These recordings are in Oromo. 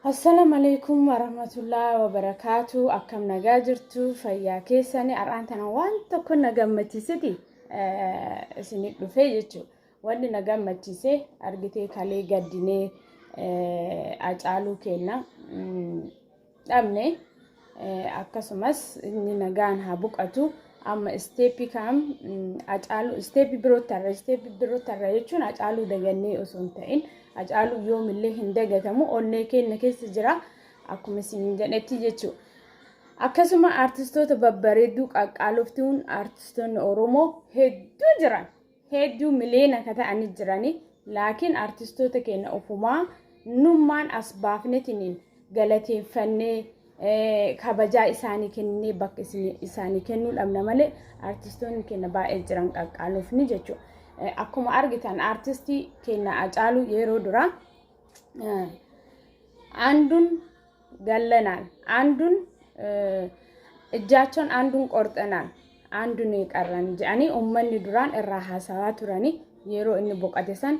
Assalaamu alaikum warahmatullahi wabarakaatu. Akkam nagaa jirtu fayyaa keessani har'aan tana waan tokko na gammachiiseti isinit dhufee jechuudha. Wanni na gammachiise argitee kalee gaddinee Hacaaluu keenna dhabne akkasumas inni nagaan haa boqatu amma isteeppii kam Hacaaluu isteeppii birootti har'a isteeppii birootti har'a jechuun Hacaaluu dagannee osoo hin ta'in Hacaaluu yoomillee hin dagatamu onnee keenya keessa jira akkuma isin jedhetti jechuudha. Akkasuma artistoota babbareedduu qaqqaaloftuun artistoonni Oromoo hedduu jiran. Heedduu miliyoona ka ta'ani jirani laakiin artistoota keenya ofumaa nummaan as baafnetiniin galateeffannee kabajaa isaanii kenninee bakka isaanii kennuu dhabna malee artistoonni keenya baay'ee jiran qaqqaalofni jechuudha. Akkuma argitan artistii keenya Hacaaluu yeroo duraa anduun gallanaan anduun ijjaachoon anduun qorxanaan anduun qarran jedhanii uummanni duraan irraa haasawaa turanii yeroo inni boqate san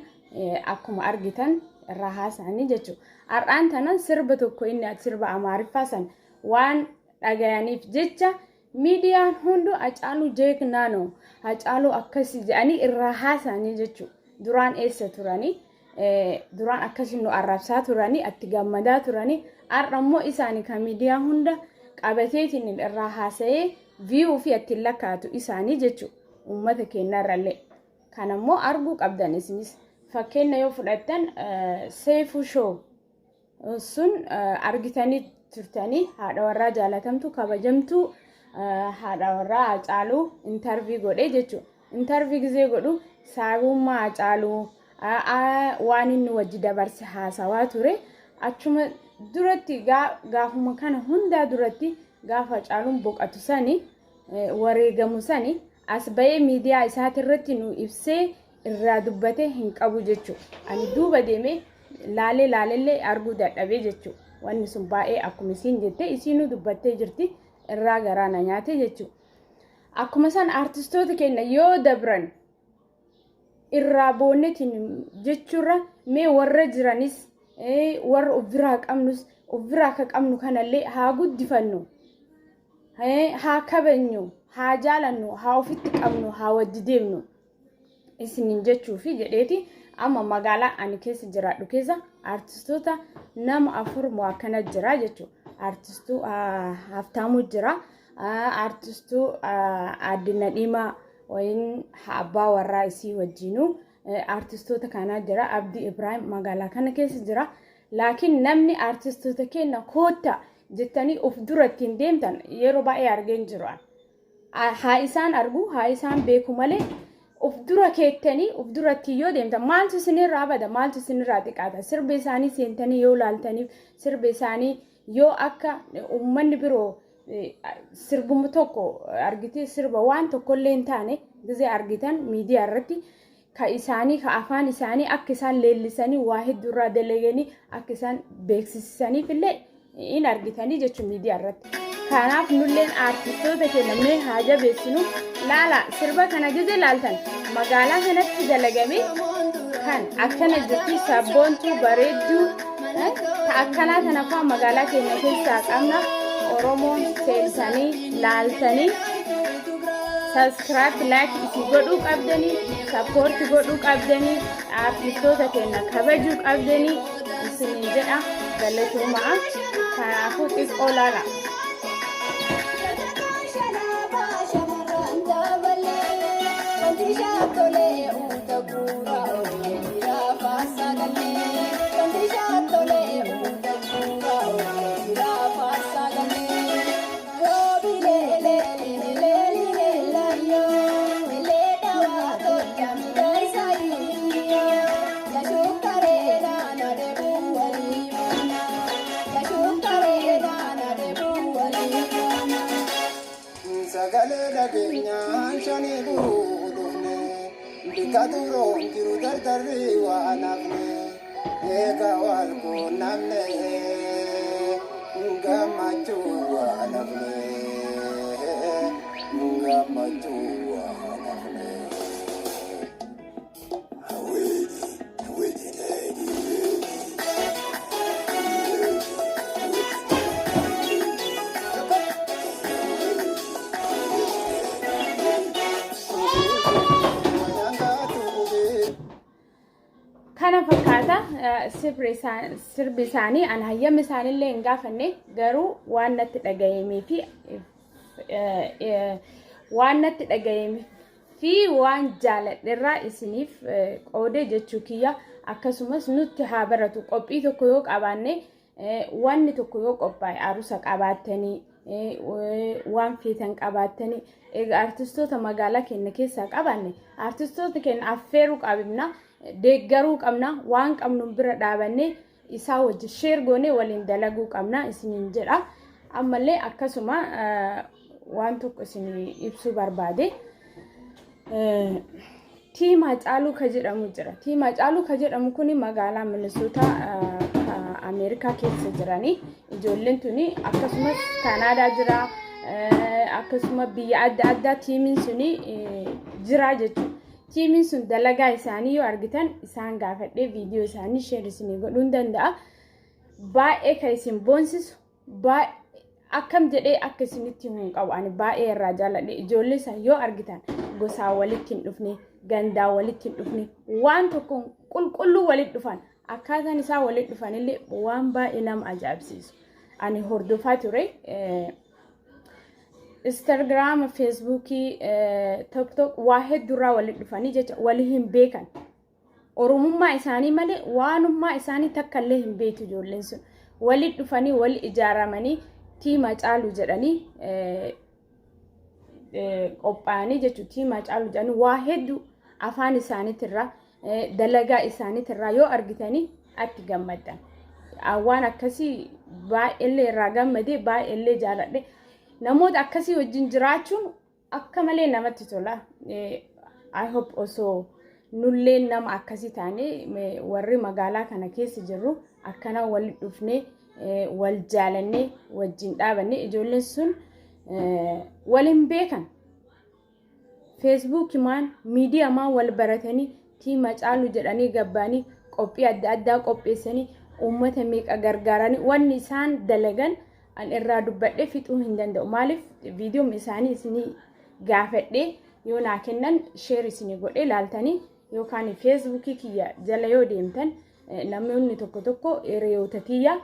akkuma argitan irraa haasa'anii jechuudha. Har'aan tanan sirba tokko inni sirba Amaariffaa san waan dhagayaniif jecha miidiyaan hundu Hacaaluu jeeknaa noo Hacaaluu akkasii jedhanii irraa haasa'anii jechuudha. Duraan eessa turanii? Duraan akkasii nu arrabsaa turanii itti gammadaa turanii har'a immoo isaanii kan miidiyaa hunda qabateetiin irraa haasa'ee viyuu fi ittiin lakkaa'atu isaanii jechuudha. Uummata keenyarrallee. Kana immoo arguu qabdan isinis. Fakkeenya yoo fudhattan Seefuu Shoo sun argitanii turtanii haadha warraa jaalatamtu kabajamtuu haadha warraa Hacaaluu intarvii godhee jechuudha. Intarvii gizee godhu saabummaa Hacaaluu waan inni wajji dabarse haasawaa ture. Achuma duratti gaafuma kana hundaa duratti gaafa Hacaaluun boqatu sani wareegamu sani as ba'ee miidiyaa isaatirratti nu ibsee irraa dubbatee hin qabu jechuudha. Ani duuba deemee laalee laalellee arguu dadhabee jechuudha. Wanni sun baay'ee akkuma isiin jette isiinuu dubbattee jirti irraa garaa na nyaate jechuudha. Akkuma san artistoota keenya yoo dabran irraa boonnetiin jechuurra mee warra jiranis warra of biraa qabnus of biraa akka qabnu kanallee haa guddifannu. Haa kabajnu, haa jaalannu, haa ofitti qabnu, haa wajji deemnu. Isiniin jechuufi jedheeti amma magaalaa ani keessa jiraadhu keessa artistoota nama afur moo akkana jira jechuudha. Artistuu Haftaamuu jira, artistuu Aadde Nadhiimaa wayin abbaa warraa isii wajjinuu artistoota kanaa jira. Abdii Ibraahim magaalaa kana keessa jira. Laakiin namni artistoota keenya kootta jettanii of dura ittiin deemtan yeroo baay'ee argeen jiru. Haa isaan argu haa isaan beeku malee of dura keettanii of duratti yoo deemtan maaltu isinirraa bada maaltu isinirraa xiqqaata sirba isaanii seentanii yoo laaltaniif sirba isaanii yoo akka uummanni biroo sirbuma tokko argitee sirba waan tokkollee hin taane gizee argitan miidiyaa irratti ka isaanii ka afaan isaanii akka isaan leellisanii waa hedduu irraa dalaganii akka isaan beeksisaniif illee in argitanii jechuun miidiyaa irratti. Kanaaf nulleen aartistoota keenya mee haa jabeessinu laala sirba kana gizee laaltan magaalaa kanatti dalagame kan akkana jirti sabboontuu bareedduu ta akkanaa tana faa magaalaa keenya keessaa qabna Oromoon seentanii laaltanii Subscribe like itti godhuu qabdanii support godhuu qabdanii artistoota keenya kabajuu qabdanii isiniin jedha galatoomaa kanaafuu xiqqoo laala. Sagalee dhageenyaan shanii guruu dhufne bika duroon jiru dardarri waan hafne eega wal quunnamne gammachuu waan hafne gammachuu waan hafne. Sirbi isaanii an hayyama isaaniillee hin gaafanne, garuu waan natti dhaga'eemee fi waan natti dhaga'eemee fi waan jaaladherraa isiniif qoodee jechuu kiyya. Akkasumas nutti haa baratu. Qophii tokko yoo qabaanne, wanni tokko yoo qophaa'e, arusa qabaattanii, waan feetan qabaattanii, egaa artistoota magaalaa keenya keessaa qabaanne, artistoota keenya affeeruu qabna, deeggaruu qabna, waan qabnu bira dhaabannee isaa wajji share goonee waliin dalaguu qabna isiniin jedha. Ammallee akkasuma waan tokko isin ibsuu barbaade. Team Hacaaluu ka jedhamu jira. Team Hacaaluu ka jedhamu kuni magaalaa Minnesota Ameerikaa keessa jiranii. Ijoolleen tuni akkasumas Kaanaadaa jira. Akkasuma biyya adda addaa teamiin suni jira jechuudha. Teamiin sun dalagaa isaanii yoo argitan, isaan gaafadhee viidiyoo isaanii share isinii godhuu hin danda'a. Baay'ee kan isin boonsisu, baay'ee akkam jedhee akka isinitti himuu hin qabu. Ani baay'ee irraa jaalladhe. Ijoollee san yoo argitan, gosaa walitti hin dhufne, gandaa walitti hin dhufne, waan tokko qulqulluu walitti dhufan. Akkaataan isaa walitti dhufanillee waan baay'ee nama ajaa'ibsiisu. Ani hordofaa ture. Instagram, Facebookii, TikTok, waa hedduurraa walitti dhufanii jecha walii hin beekan. Oromummaa isaanii malee waanummaa isaanii takka illee hin beektu ijoolleen sun. Walitti dhufanii, wali ijaaramanii, Team Hacaaluu jedhanii qophaa'anii jechuudha. Team Hacaaluu jedhanii waa hedduu afaan isaaniitirraa, dalagaa isaaniitirraa yoo argitanii atti gammaddan. Waan akkasii baay'eellee irraa gammadee, baay'eellee jaaladhe. Namoota akkasii wajjin jiraachuun akka malee namatti tola. I hope osoo nullee nama akkasii taane, warri magaalaa kana keessa jirru akkana walitti dhufnee, wal jaalannee, wajjin dhaabanne. Ijoolleen sun waliin beekan. Facebookimaan, miidiyamaan wal baratanii, Team Hacaaluu jedhanii gabbaanii, qophii adda addaa qopheessanii, uummata meeqa gargaaranii, wanni isaan dalagan an irraa dubbadhee fixuu hin danda'u. Maaliif, viidiyoon isaanii isinii gaafadhee yoo naa kennan share isinii godhee laaltanii, yookaan Facebookii kiyya jala yoo deemtan, namoonni tokko tokko hiriyoota tiyya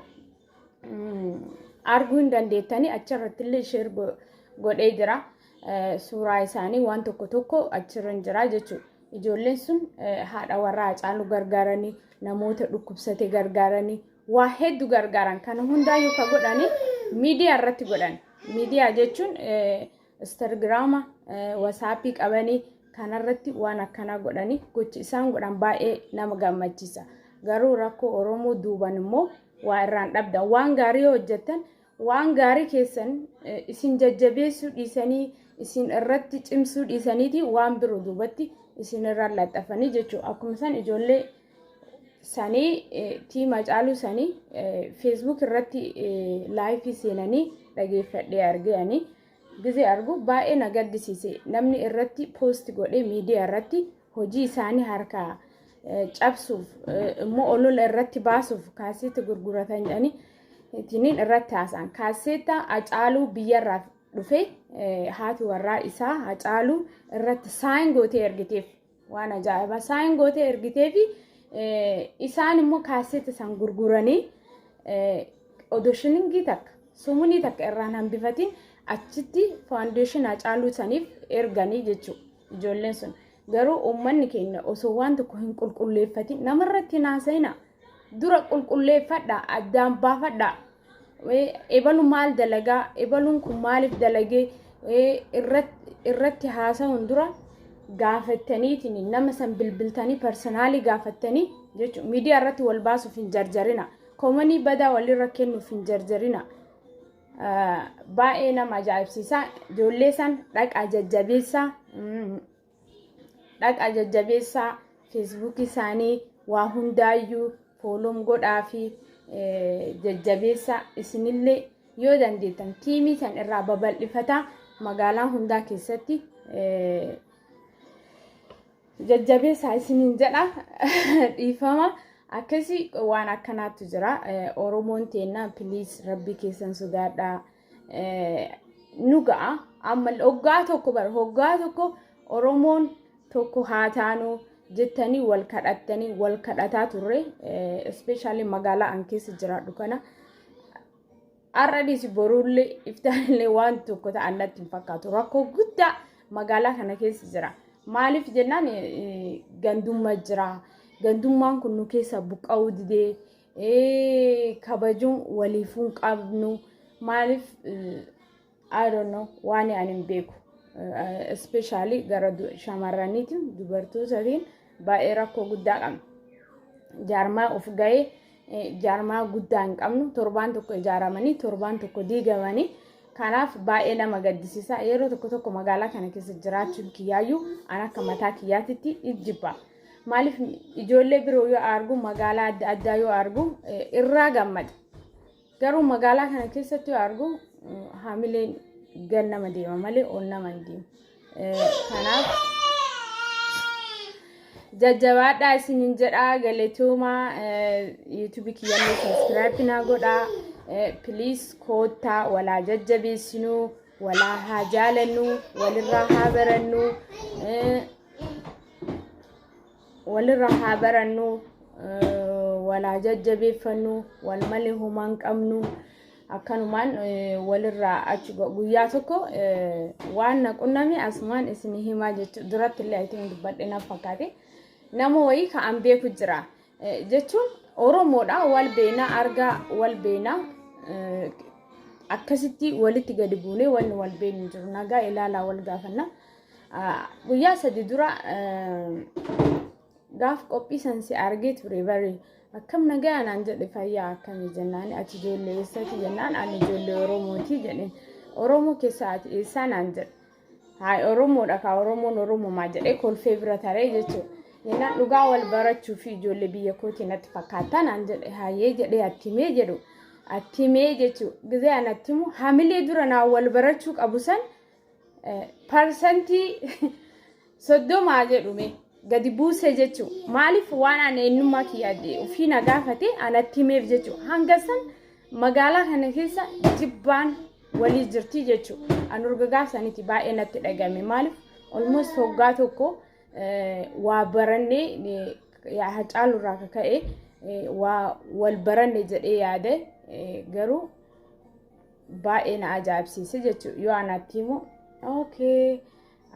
arguu hin dandeettanii. Achirratti illee share godhee jira. Suuraa isaanii waan tokko tokko achirra hin jira jechuudha. Ijoolleen sun haadha warraa Hacaaluu gargaaranii, namoota dhukkubsate gargaaranii, waa hedduu gargaaran. Kana hundaayyuu ka godhanii miidiyaa irratti godhan. Miidiyaa jechuun Instagrama, WhatsAppii qabanii kanarratti waan akkanaa godhanii, gochi isaan godhan baay'ee nama gammachiisa. Garuu rakkoo Oromoo duuban immoo waa irraan dhabdan. Waan gaarii yoo hojjettan, waan gaarii keessan isin jajjabeessuu dhiisanii, isin irratti cimsuu dhiisaniiti, waan biroo duubatti isin irraan laxxafanii jechuudha. Akkuma san ijoollee sanii, Team Hacaaluu sanii, Facebook irratti liveii seenanii dhageeffadhee arganii gizee argu baay'ee na gaddisiise. Namni irratti post godhee miidiyaa irratti hojii isaanii harkaa cabsuuf, immoo olola irratti baasuuf, kaaseeta gurguratan jedhanii ittiin irratti haasa'an. Kaaseeta Hacaaluu biyyarraa dhufee haati warraa isaa Hacaaluu irratti sign gootee ergiteef, waan ajaa'ibaa, sign gootee ergitee fi isaan immoo kaaseeta san gurguranii odoo shilingii takka, sumunii takka irraan hambifatiin achitti foundation Hacaaluu saniif erganii jechuudha ijoolleen sun. Garuu uummanni keenya osoo waan tokko hin qulqulleeffatin namarratti hin haasa'ina. Dura qulqulleeffadha, addaan baafadha. Ebalu maal dalagaa, ebaluun kun maaliif dalagee irratti haasa'uun dura gaafattaniitiin, nama san bilbiltanii personally gaafattanii jechuudha. Miidiyaa irratti wal baasuuf hin jarjarina. Commentii badaa walirra kennuuf hin jarjarina. Baay'ee nama ajaa'ibsiisa. Ijoollee san dhaqaa jajjabeessaa. Dhaqaa jajjabeessaa. Facebookii isaanii waa hundaayyuu follow godhaa fi jajjabeessaa. Isinillee yoo dandeettan teamii san irraa babal'ifataa, magaalaa hundaa keessatti jajjabeessaa isiniin jedha. Dhiifama. Akkasii waan akkanaatu jira. Oromoon teennaa, please, rabbi keessan sodaadhaa. Nu ga'a. Amma hoggaa tokko bara hoggaa tokko Oromoon tokko haa taanu. jettanii wal kadhattanii wal kadhataa turre, especially magaalaa an keessa jiraadhu kana. Har'a dhiisi, boruullee iftaanillee waan tokko ta'an natti hin fakkaatu. Rakkoo guddaa magaalaa kana keessa jira. Maaliif jennaan, gandummaa jira. Gandummaan kun nu keessa buqqa'uu didee, kabajuun waliifuu hin qabnu. Maaliif, I don't know, waan ani hin beeku. Especially gara shamarraniitiin, dubartootaatiin baay'ee rakkoo guddaa qabna. Jaarmaa of ga'ee, jaarmaa guddaa hin qabnu. Torbaan tokko ijaaramanii, torbaan tokko diigamanii. Kanaaf baay'ee nama gaddisiisa. Yeroo tokko tokko magaalaa kana keessa jiraachuun kiyyaayyuu an akka mataa kiyyaatitti ijjibba. Maaliif, ijoollee biroo yoo argu, magaalaa adda addaa yoo argu, irraa gammada. Garuu magaalaa kana keessatti yoo argu, haamileen gad nama deema malee ol nama hin deemu. Kanaaf jajjabaadhaa isiniin jedhaa. Galatoomaa. YouTubeii kiyyallee subscribe naa godhaa. Please, koottaa walaa jajjabeessinuu, walaa haa jaalannu, walirraa haa barannu, walirraa haa barannu, walaa jajjabeeffannu. Wal malee homaa hin qabnu. Akkanumaan walirraa achi guyyaa tokko waan na qunname asumaan isin himaa jechuudha. Duratti illee ayitiin dubbadhe na fakkaate. Nama wayii ka'an beeku jira jechuun, Oromoodha, wal beenaa, argaa wal beenaa, akkasitti walitti gadi buunee wanni wal beenu jiru, nagaa ilaalaa wal gaafanna. Guyyaa 3 dura gaaf qophii san si argee ture bari, akkam nagaa naan jedhe. Fayyaa, akkamii jennaan, ati ijoollee eessati jennaan, ani ijoollee Oromooti jedheen. Oromoo keessaa ati eessaa naan jedhe. Haay, Oromoodha kaa, Oromoon Oromomaa jedhee kolfee bira taree jechuudha. Jennaan, dhugaa wal barachuu fi ijoollee biyya kootii natti fakkaata naan jedhe. Hayyee jedhee attimee jedhu, attimee jechuudha. Gizee an attimu, hamilee dura naan wal barachuu qabu san 30% jedhume gadi buuse jechuudha. Maaliif, waan ani eenyummaa kiyya ofii na gaafate anatti himeef jechuudha. Hanga san magaalaa kana keessa jibbaan walii jirti jechuudha. Ani urga gaafsanitti baay'ee natti dhagame. Maaliif, almost hoggaa tokko waa barannee, Hacaaluu irraa kaka'e waa wal baranne jedhee yaade, garuu baay'ee na ajaa'ibsiise jechuudha. Yoo anatti himu, okay,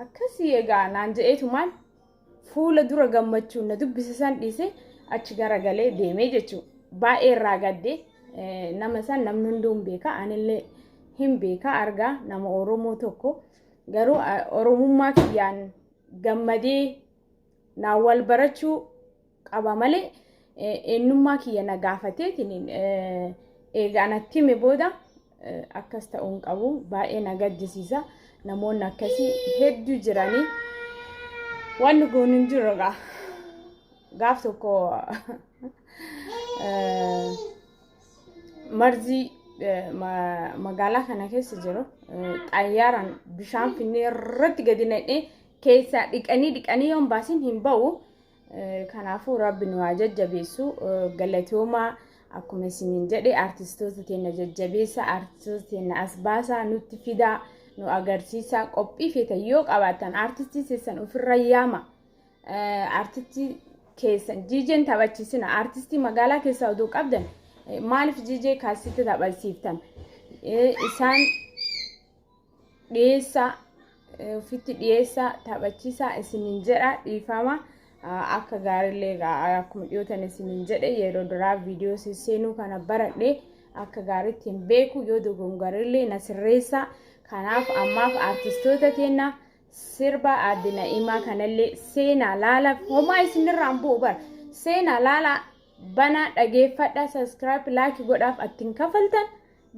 akkasii egaa naan jedheetu, maal, fuula dura gammachuun na dubbise san dhiise achi garagalee deemee jechuudha. Baay'ee irraa gaddee. Nama san namni hunduu hin beeka, anillee hin beeka, argaa nama Oromoo tokko, garuu Oromummaa kiyyaan gammadee naan wal barachuu qaba malee, eenyummaa kiyya na gaafateetiin eega anatti hime booda akkas ta'uu hin qabu. Baay'ee na gaddisiisa. Namoonni akkasii hedduu jiranii, wanni kun hin jiru egaa. Gaaf tokko marzii magaalaa kana keessa jiru xayyaaraan bishaan finnee irratti gadi naqnee keessaa dhiqanii dhiqanii yoon baasin hin ba'u. Kanaafuu Rabbi nu haa jajjabeessu. Galatoomaa. Akkuma isiniin jedhe, artistoota teenya jajjabeessa, artistoota teenya as baasaa, nutti fidaa, nu agarsiisaa. Qophii feetan yoo qabaattan, artistii keessan ofirra yaama. Artistii keessan DJn taphachiisina. Artistii magaalaa keessaa oduu qabdan, maaliif DJ kaasitti taphachiiftan? Isaan dhiyeessaa, ofitti dhiyeessaa, taphachiisaa isiniin jedha. Dhiifama, akka gaariillee akkuma dhiyootan isiniin jedhe, yeroo duraa viidiyoo sisseenuu kana baradhe, akka gaariitti hin beeku. Yoo dogongarillee na sirreessa. Kanaaf ammaaf artistoota teenya sirba Aadde Na'imaa kanallee seenaa laala. Homaa isinirraan bu'u bara, seenaa laala, banaa dhageeffadha, subscribe, like godhaaf. Attiin kafaltan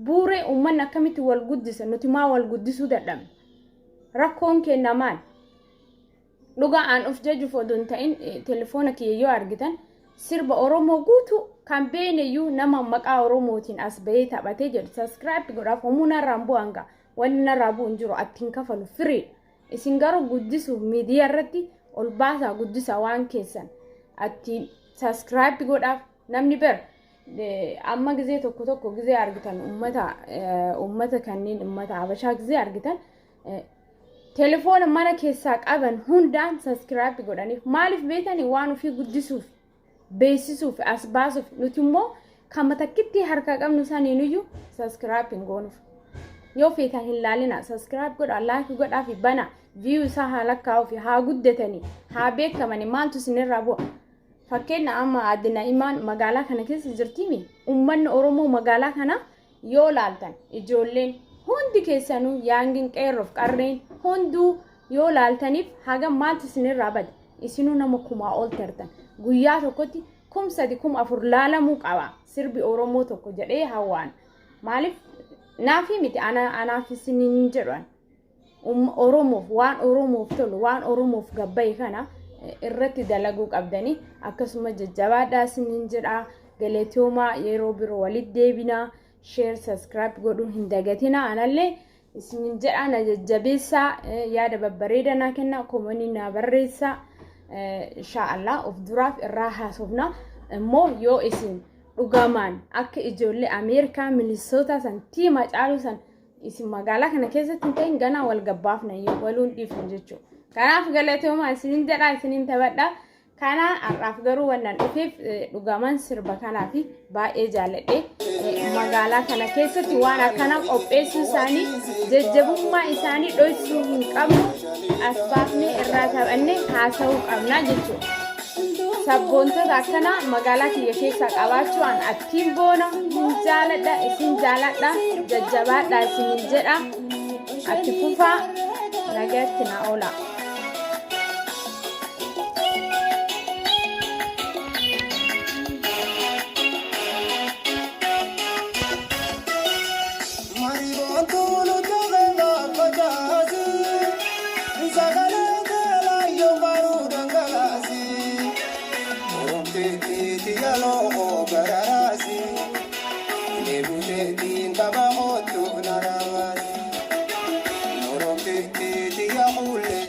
buuree uummanni akkamitti wal guddisa? Nuti maa wal guddisuu dadhabne? Rakkoon keenya maal? Dhugaa aan of jajuuf odoo hin ta'in, telefoona kiyya yoo argitan, sirba Oromoo guutuu kan beeneyyuu nama maqaa Oromootiin as bahee taphatee jedhu subscribe godhaaf. Homuu narraan bu'an ga'a, wanni narraa bu'u hin jiru, attiin kafalu firii. Isin garuu guddisuuf miidiyaa irratti ol baasaa, guddisaa waan keessan, attiin subscribe godhaaf. Namni bira amma gizee tokko tokko gizee argitan, ummata kanneen ummata Habashaa gizee argitan Telefoona mana keessaa qaban hundaan subscribe godhaniif. Maaliif beetanii? Waan ofii guddisuuf, beeksisuuf, as baasuuf. Nuti immoo kama takkitti harka qabnu saniinuyyuu subscribe hin goonuuf. Yoo feetan hin laalina, subscribe godhaa, like godhaa fi bana view isaa haa lakkaa'uu fi haa guddatanii, haa beekamanii. Maaltu isinirraa bu'a? Fakkeenya amma Aadde Na'imaan magaalaa kana keessa jirtimi. Uummanni Oromoo magaalaa kana yoo laaltan, ijoolleen hundi keessanuu, youngiin, qeerroof qarreen hunduu yoo laaltaniif, hagam maaltu isinirraa bade? Isinuu nama kumaa ol tartan. Guyyaa tokkotti 3000, 4000 laalamuu qaba sirbi Oromoo tokko jedhee hawwaan. Maaliif naafi miti, anaaf isiniin jedhan. Oromoof, waan Oromoof tolu, waan Oromoof gabbaye kana irratti dalaguu qabdanii. Akkasuma jajjabaadhaa isiniin jedhaa. Galatoomaa, yeroo biroo walitti deebinaa. Share, subscribe godhuu hin dagatinaa. Anallee isiniin jedhaa, na jajjabeessaa, yaada babbareedaa naa kennaa, commentii naa barreessaa. Inshaallah of duraaf irraa haasofna. Immoo yoo isin dhugamaan akka ijoollee Ameerikaa Minnesota san tiima caalu san isin magaalaa kana keessatti hin ta'in, ganaa wal gabbaafna, waluun dhiifnu jechuudha. Kanaaf galatoomaa isinin jedhaa, isinin taphadhaa. Kana har'aaf garuu wannan dhufeef dhugaman sirba kanaa fi baay'ee jaalladhe. Magaalaa kana keessatti waan akkana qopheessuu isaanii, jajjabummaa isaanii dhoksuu hin qabnu. As baafnee irraa taphannee haasa'uu qabna jechuudha. Sabboontota akkanaa magaalaa kiyya keessaa qabaachuu an attiin boona, hin jaaladha, isin jaaladha, jajjabaadha isinin jedha. Atti fufaa, nagaatti na oola. Sagalee.